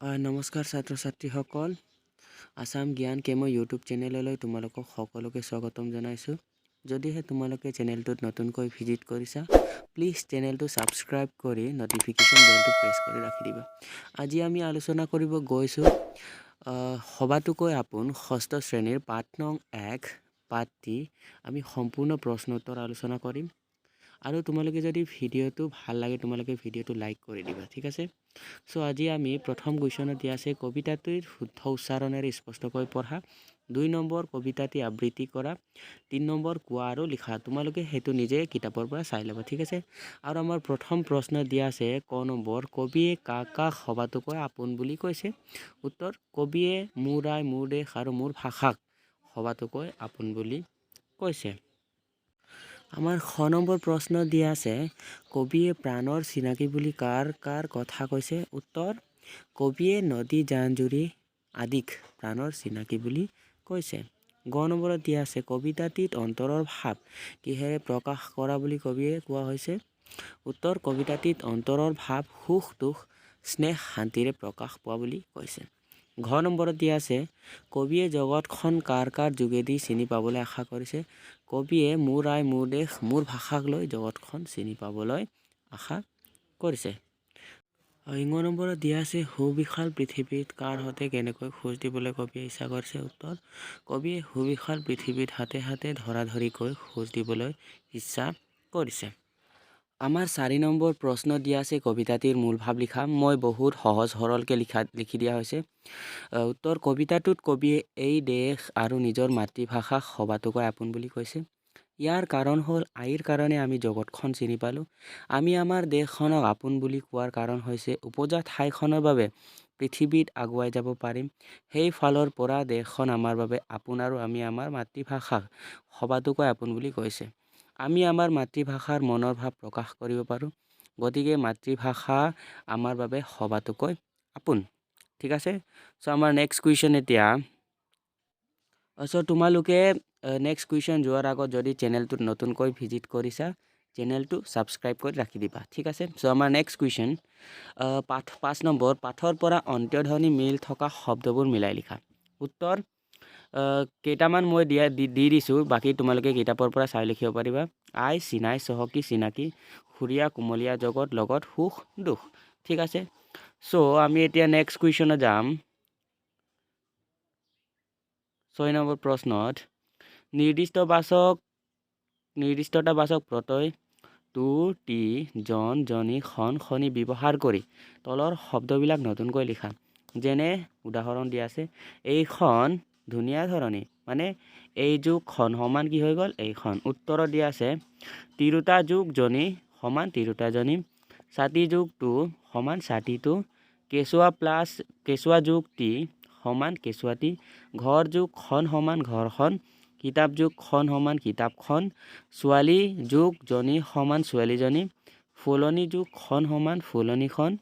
নমস্কাৰ ছাত্ৰ ছাত্ৰীসকল, আছাম জ্ঞান কেম ইউটিউব চেনেললৈ তোমালোকক সকলোকে স্বাগতম জনাইছোঁ। যদিহে তোমালোকে চেনেলটোত নতুনকৈ ভিজিট কৰিছা, প্লিজ চেনেলটো ছাবস্ক্ৰাইব কৰি ন'টিফিকেশ্যন বেলটো প্ৰেছ কৰি ৰাখি দিবা। আজি আমি আলোচনা কৰিব গৈছোঁ সবাতোকৈ আপোন ষষ্ঠ শ্ৰেণীৰ পাঠ নং 1 পাঠটি আমি সম্পূৰ্ণ প্ৰশ্ন উত্তৰ আলোচনা কৰিম। আৰু তোমালোকে যদি ভিডিঅ'টো ভাল লাগে, তোমালোকে ভিডিঅ'টো লাইক কৰি দিবা, ঠিক আছে? চ' আজি আমি প্ৰথম কুৱেশ্যনত দিয়া আছে, কবিতাটিৰ শুদ্ধ উচ্চাৰণেৰে স্পষ্টকৈ পঢ়া। 2 নম্বৰ, কবিতাটি আবৃত্তি কৰা। 3 নম্বৰ, কোৱা আৰু লিখা। তোমালোকে সেইটো নিজে কিতাপৰ পৰা চাই ল'বা, ঠিক আছে? আৰু আমাৰ প্ৰথম প্ৰশ্ন দিয়া আছে ক নম্বৰ, কবিয়ে কাক কাক সবাতোকৈ আপোন বুলি কৈছে? উত্তৰ, কবিয়ে মোৰ আই, মোৰ দেশ আৰু মোৰ ভাষাক সবাতোকৈ আপোন বুলি কৈছে। আমাৰ খ নম্বৰ প্ৰশ্ন দিয়া আছে, কবিয়ে প্ৰাণৰ চিনাকি বুলি কাৰ কাৰ কথা কৈছে? উত্তৰ, কবিয়ে নদী, জান জুৰি আদিক প্ৰাণৰ চিনাকি বুলি কৈছে। গ নম্বৰত দিয়া আছে, কবিতাটিত অন্তৰৰ ভাৱ কিহেৰে প্ৰকাশ কৰা বুলি কবিয়ে কোৱা হৈছে? উত্তৰ, কবিতাটিত অন্তৰৰ ভাৱ সুখ দুখ, স্নেহ শান্তিৰে প্ৰকাশ পোৱা বুলি কৈছে। ঘ নম্বৰত দিয়া আছে, কবিয়ে জগতখন কাৰ কাৰ যোগেদি চিনি পাবলৈ আশা কৰিছে? কবিয়ে মোৰ আই, মোৰ দেশ, মোৰ ভাষাক লৈ জগতখন চিনি পাবলৈ আশা কৰিছে। ইঙ নম্বৰত দিয়া আছে, সুবিশাল পৃথিৱীত কাৰ সৈতে কেনেকৈ খোজ দিবলৈ কবিয়ে ইচ্ছা কৰিছে? উত্তৰ, কবিয়ে সুবিশাল পৃথিৱীত হাতে হাতে ধৰা ধৰিকৈ খোজ দিবলৈ ইচ্ছা কৰিছে। আমাৰ 4 নম্বৰ প্ৰশ্ন দিয়া আছে, কবিতাটিৰ মূল ভাৱ লিখা। মই বহুত সহজ সৰলকৈ লিখি দিয়া হৈছে। উত্তৰ, কবিতাটোত কবিয়ে এই দেশ আৰু নিজৰ মাতৃভাষাক সবাতোকৈ আপোন বুলি কৈছে। ইয়াৰ কাৰণ হ'ল আইৰ কাৰণে আমি জগতখন চিনি পালোঁ। আমি আমাৰ দেশখনক আপোন বুলি কোৱাৰ কাৰণ হৈছে উপজা ঠাইখনৰ বাবে পৃথিৱীত আগুৱাই যাব পাৰিম। সেই ফালৰ পৰা দেশখন আমাৰ বাবে আপোন আৰু আমি আমাৰ মাতৃভাষাক সবাতোকৈ আপোন বুলি কৈছে। আমি আমাৰ মাতৃভাষাৰ মনৰ ভাৱ প্ৰকাশ কৰিব পাৰোঁ। গতিকে মাতৃভাষা আমাৰ বাবে সবাতোকৈ আপোন, ঠিক আছে? চ' আমাৰ নেক্সট কুৱেশ্যন এতিয়া। চ' তোমালোকে নেক্সট কুৱেশ্যন যোৱাৰ আগত যদি চেনেলটোত নতুনকৈ ভিজিট কৰিছা, চেনেলটো ছাবস্ক্ৰাইব কৰি ৰাখি দিবা, ঠিক আছে? চ' আমাৰ নেক্সট কুৱেশ্যন পাঠ 5 নম্বৰ, পাঠৰ পৰা অন্ত্যধ্বনি মিল থকা শব্দবোৰ মিলাই লিখা। উত্তৰ কেইটামান মই দিয়া দি দি দিছোঁ, বাকী তোমালোকে কিতাপৰ পৰা চাই লিখিব পাৰিবা। আই, চিনাই, চহকী, চিনাকি, সুৰীয়া, কুমলীয়া, জগত, লগত, সুখ দুখ, ঠিক আছে? চ' আমি এতিয়া নেক্সট কুৱেশ্যনত যাম। 6 নম্বৰ প্ৰশ্নত নিৰ্দিষ্টতাবাচক প্ৰত্যয় টো, টি, জন, জনী, খন, খনি ব্যৱহাৰ কৰি তলৰ শব্দবিলাক নতুনকৈ লিখা। যেনে উদাহৰণ দিয়া আছে, এইখন ধুনীয়া ধৰণী, মানে এই যোগ খন সমান কি হৈ গ'ল? এইখন। উত্তৰত দিয়া আছে, তিৰোতা যোগ জনী সমান তিৰোতাজনী, ছাতি যোগ টো সমান ছাতিটো, কেঁচুৱা প্লাছ কেঁচুৱা যোগ টি সমান কেঁচুৱাটি, ঘৰ যোগ খন সমান ঘৰখন, কিতাপ যোগ খন সমান কিতাপখন, ছোৱালী যোগ জনী সমান ছোৱালীজনী, ফুলনি যোগ খন সমান ফুলনিখন,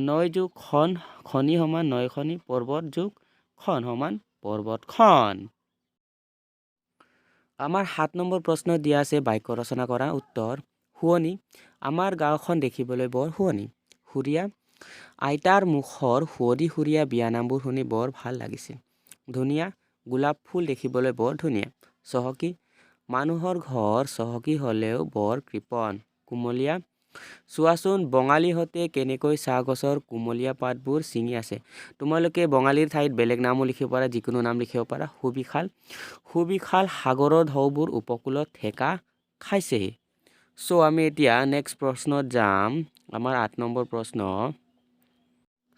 নৈ যোগ খন খনি সমান নৈখনি, পৰ্বত যোগ খন সমান পৰ্বতখন। আমাৰ 7 নম্বৰ প্ৰশ্ন দিয়া আছে, বাক্য ৰচনা কৰা। উত্তৰ, শুৱনি, আমাৰ গাঁওখন দেখিবলৈ বৰ শুৱনি। সুৰীয়া, আইতাৰ মুখৰ সুৱদি সুৰীয়া বিয়ানামবোৰ শুনি বৰ ভাল লাগিছিল। ধুনীয়া, গোলাপ ফুল দেখিবলৈ বৰ ধুনীয়া। চহকী, মানুহৰ ঘৰ চহকী হ'লেও বৰ কৃপণ। কুমলীয়া, চোৱাচোন বঙালীহঁতে কেনেকৈ চাহ গছৰ কুমলীয়া পাতবোৰ ছিঙি আছে। তোমালোকে বঙালীৰ ঠাইত বেলেগ নামো লিখিব পাৰা, যিকোনো নাম লিখিব পাৰা। সুবিশাল, সুবিশাল সাগৰৰ ঢৌবোৰ উপকূলত ঠেকা খাইছেহি। চ' আমি এতিয়া নেক্সট প্ৰশ্নত যাম, আমাৰ 8 নম্বৰ প্ৰশ্ন।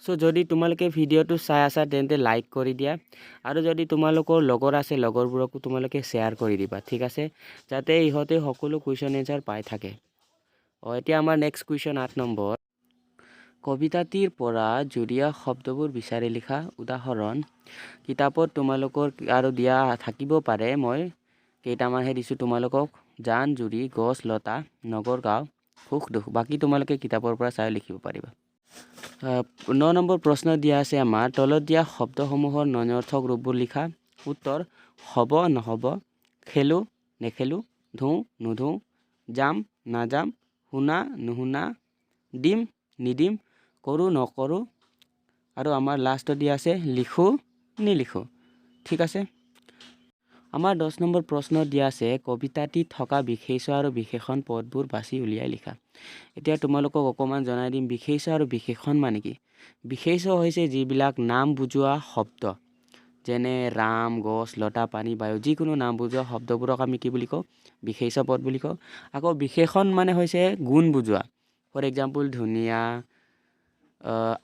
চ' যদি তোমালোকে ভিডিঅ'টো চাই আছা, তেন্তে লাইক কৰি দিয়া আৰু যদি তোমালোকৰ লগৰ আছে, লগৰবোৰকো তোমালোকে শ্বেয়াৰ কৰি দিবা, ঠিক আছে? যাতে ইহঁতে সকলো কুৱেশ্যন এনচাৰ পাই থাকে। অঁ, এতিয়া আমাৰ নেক্সট কুৱেশ্যন 8 নম্বৰ, কবিতাটিৰ পৰা যুৰীয়া শব্দবোৰ বিচাৰি লিখা। উদাহৰণ কিতাপত তোমালোকৰ আৰু দিয়া থাকিব পাৰে, মই কেইটামানহে দিছোঁ তোমালোকক। জান জুৰি, গছ লতা, নগৰ গাঁও, সুখ দুখ। বাকী তোমালোকে কিতাপৰ পৰা চাই লিখিব পাৰিবা। 9 নম্বৰ প্ৰশ্ন দিয়া আছে আমাৰ, তলত দিয়া শব্দসমূহৰ নঞৰ্থক ৰূপবোৰ লিখা। উত্তৰ, হ'ব, নহ'ব, খেলোঁ, নেখেলোঁ, ধোঁ, নুধোঁ, যাম, নাযাম, শুনা, নুশুনা, দিম, নিদিম, কৰোঁ, নকৰোঁ আৰু আমাৰ লাষ্টত দিয়া আছে লিখোঁ নিলিখোঁ। ঠিক আছে। আমাৰ 10 নম্বৰ প্ৰশ্ন দিয়া আছে, কবিতাটিত থকা বিশেষ্য আৰু বিশেষণ পদবোৰ বাছি উলিয়াই লিখা। এতিয়া তোমালোকক অকণমান জনাই দিম বিশেষ্য আৰু বিশেষণ মানে কি। বিশেষ্য হৈছে যিবিলাক নাম বুজোৱা শব্দ, যেনে ৰাম, গছ, লতা, পানী, বায়ু, যিকোনো নাম বুজোৱা শব্দবোৰক আমি কি বুলি কওঁ? বিশেষ্য পদ বুলি কওঁ। আকৌ বিশেষণ মানে হৈছে গুণ বুজোৱা। ফৰ এক্সাম্পল, ধুনীয়া,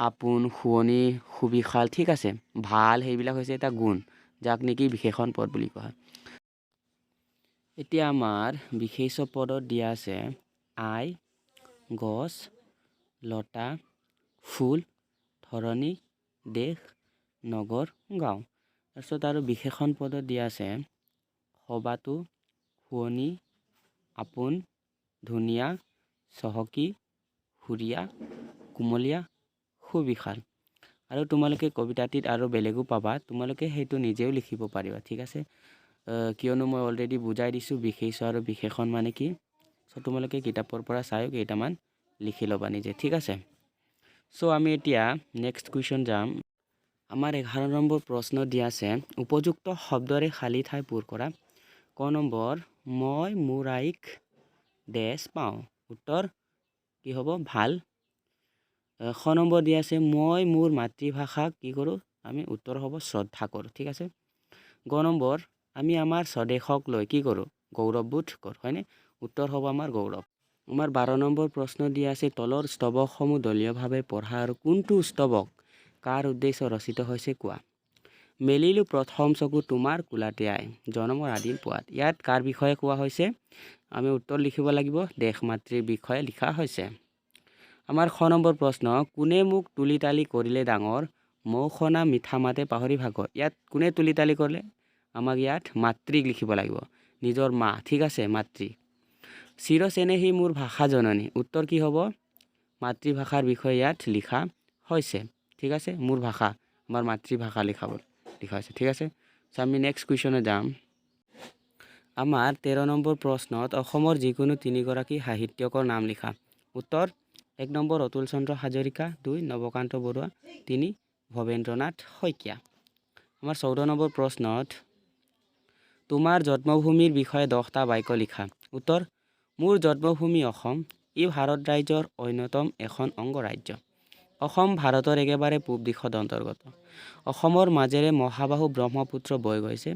আপোন, শুৱনি, সুবিশাল, ঠিক আছে, ভাল, সেইবিলাক হৈছে এটা গুণ, যাক নেকি বিশেষণ পদ বুলি কোৱা হয়। এতিয়া আমাৰ বিশেষ্য পদত দিয়া আছে আই, গছ, লতা, ফুল, ধৰণী, দেশ, নগৰ, গাঁও। তাৰপিছত আৰু বিশেষণ পদত দিয়া আছে সবাতো, শুৱনি, আপোন, ধুনীয়া, চহকী, সুৰীয়া, কুমলীয়া, সুবিশাল। আৰু তোমালোকে কবিতাটিত আৰু বেলেগো পাবা, তোমালোকে সেইটো নিজেও লিখিব পাৰিবা। ঠিক আছে, কিয়নো মই অলৰেডি বুজাই দিছোঁ বিশেষ্য আৰু বিশেষণ মানে কি। চ' তোমালোকে কিতাপৰ পৰা চাইও কেইটামান লিখি ল'বা নিজে। ঠিক আছে। চ' আমি এতিয়া নেক্সট কুৱেশ্যন যাম। আমাৰ 11 নম্বৰ প্ৰশ্ন দিয়া আছে, উপযুক্ত শব্দৰে খালী ঠাই পূৰ কৰা। ক নম্বৰ, মই মোৰ আইক ডেছ পাওঁ। উত্তৰ কি হ'ব? ভাল। খ নম্বৰ দিয়া আছে, মই মোৰ মাতৃভাষাক কি কৰোঁ আমি? উত্তৰ হ'ব শ্ৰদ্ধা কৰোঁ। ঠিক আছে। গ নম্বৰ, আমি আমাৰ স্বদেশক লৈ কি কৰোঁ? গৌৰৱবোধ কৰোঁ, হয়নে? উত্তৰ হ'ব আমাৰ গৌৰৱ। আমাৰ 12 নম্বৰ প্ৰশ্ন দিয়া আছে, তলৰ স্তৱকসমূহ দলীয়ভাৱে পঢ়া আৰু কোনটো স্তৱক কাৰ উদ্দেশ্য ৰচিত হৈছে কোৱা। মেলিলোঁ প্ৰথম চকু তোমাৰ কোলাতে আই, জনমৰ আদিম পুৱাত। ইয়াত কাৰ বিষয়ে কোৱা হৈছে? আমি উত্তৰ লিখিব লাগিব, দেশ মাতৃৰ বিষয়ে লিখা হৈছে। আমাৰ খ নম্বৰ প্ৰশ্ন, কোনে মোক তুলি তালি কৰিলে ডাঙৰ, মৌসনা মিঠা মাতে পাহৰি ভাগৰ। ইয়াত কোনে তুলি তালি কৰিলে? আমাক ইয়াত মাতৃক লিখিব লাগিব, নিজৰ মা। ঠিক আছে, মাতৃ। চিৰ চেনেহী মোৰ ভাষা জননী। উত্তৰ কি হ'ব? মাতৃভাষাৰ বিষয়ে ইয়াত লিখা হৈছে। ঠিক আছে, মোৰ ভাষা, আমাৰ মাতৃভাষা লিখা হৈছে। ঠিক আছে। চ' আমি নেক্সট কুৱেশ্যনত যাম। আমাৰ 13 নম্বৰ প্ৰশ্নত, অসমৰ যিকোনো তিনিগৰাকী সাহিত্যিকৰ নাম লিখা। উত্তৰ, 1 নম্বৰ অতুল চন্দ্ৰ হাজৰিকা, 2 নৱকান্ত বৰুৱা, 3 ভৱেন্দ্ৰনাথ শইকীয়া। আমাৰ 14 নম্বৰ প্ৰশ্নত, তোমাৰ জন্মভূমিৰ বিষয়ে 10টা বাক্য লিখা। উত্তৰ, মোৰ জন্মভূমি অসম। ই ভাৰত ৰাজ্যৰ অন্যতম এখন অংগৰাজ্য। অসম ভাৰতৰ একেবাৰে পূব দিশত অন্তৰ্গত। অসমৰ মাজেৰে মহাবাহু ব্ৰহ্মপুত্ৰ বৈ গৈছে।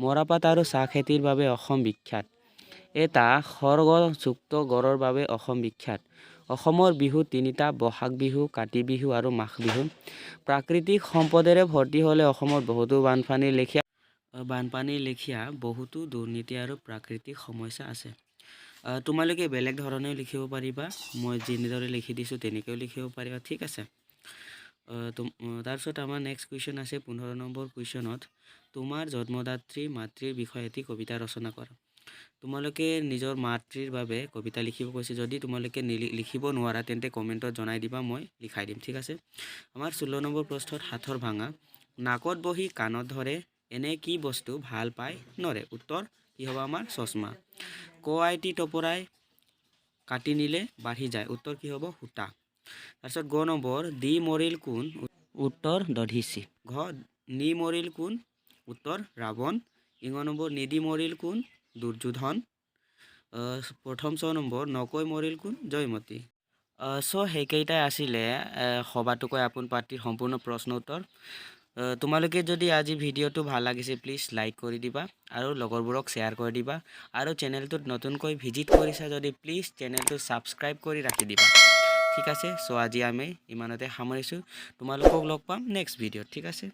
মৰাপাট আৰু চাহ খেতিৰ বাবে অসম বিখ্যাত। এটা খড়গযুক্ত গড়ৰ বাবে অসম বিখ্যাত। অসমৰ বিহু তিনিটা, বহাগ বিহু, কাতি বিহু আৰু মাঘ বিহু। প্ৰাকৃতিক সম্পদেৰে ভৰ্তি হ'লেও অসমত বহুতো বানপানীৰ লেখীয়া বহুতো দুৰ্নীতি আৰু প্ৰাকৃতিক সমস্যা আছে। তোমালোকে বেলেগ ধৰণেও লিখিব পাৰিবা, মই যেনেদৰে লিখি দিছোঁ তেনেকৈও লিখিব পাৰিবা। ঠিক আছে। তাৰপিছত আমাৰ নেক্সট কুৱেশ্যন আছে 15 নম্বৰ কুৱেশ্যনত, তোমাৰ জন্মদাত্ৰী মাতৃৰ বিষয়ে এটি কবিতা ৰচনা কৰা। তোমালোকে নিজৰ মাতৃৰ বাবে কবিতা লিখিব কৈছে। যদি তোমালোকে লিখিব নোৱাৰা, তেন্তে কমেণ্টত জনাই দিবা, মই লিখাই দিম। ঠিক আছে। আমাৰ 16 নম্বৰ প্ৰশ্নত, সাঁথৰ ভাঙা। নাকত বহি কাণত ধৰে, এনে কি বস্তু ভাল পাই নৰে? উত্তৰ কি হ'ব আমাৰ? চশমা। ক IT টপৰাই কাটি নিলে বাঢ়ি যায়। উত্তৰ কি হ'ব? সূতা। তাৰপিছত গ নম্বৰ, দি মৰিল কোন? উত্তৰ দধিচি। ঘ, নি মৰিল কোন? উত্তৰ ৰাৱণ। ইঙ নম্বৰ, নিদি মৰিল কোন? দুৰ্যোধন। প্ৰথম চ নম্বৰ, নকৈ মৰিল কোন? জয়মতী। চ' সেইকেইটাই আছিলে সবাতোকৈ আপোন পাঠটিৰ সম্পূৰ্ণ প্ৰশ্ন উত্তৰ। তোমালোকে যদি আজি ভিডিঅ'টো ভাল লাগিছে, প্লিজ লাইক কৰি দিবা আৰু লগৰবোৰক শ্বেয়াৰ কৰি দিবা। আৰু চেনেলটোত নতুনকৈ ভিজিট কৰিছা যদি, প্লিজ চেনেলটো ছাবস্ক্ৰাইব কৰি ৰাখি দিবা। ঠিক আছে। চ' আজি আমি ইমানতে সামৰিছোঁ। তোমালোকক লগ পাম নেক্সট ভিডিঅ'ত। ঠিক আছে।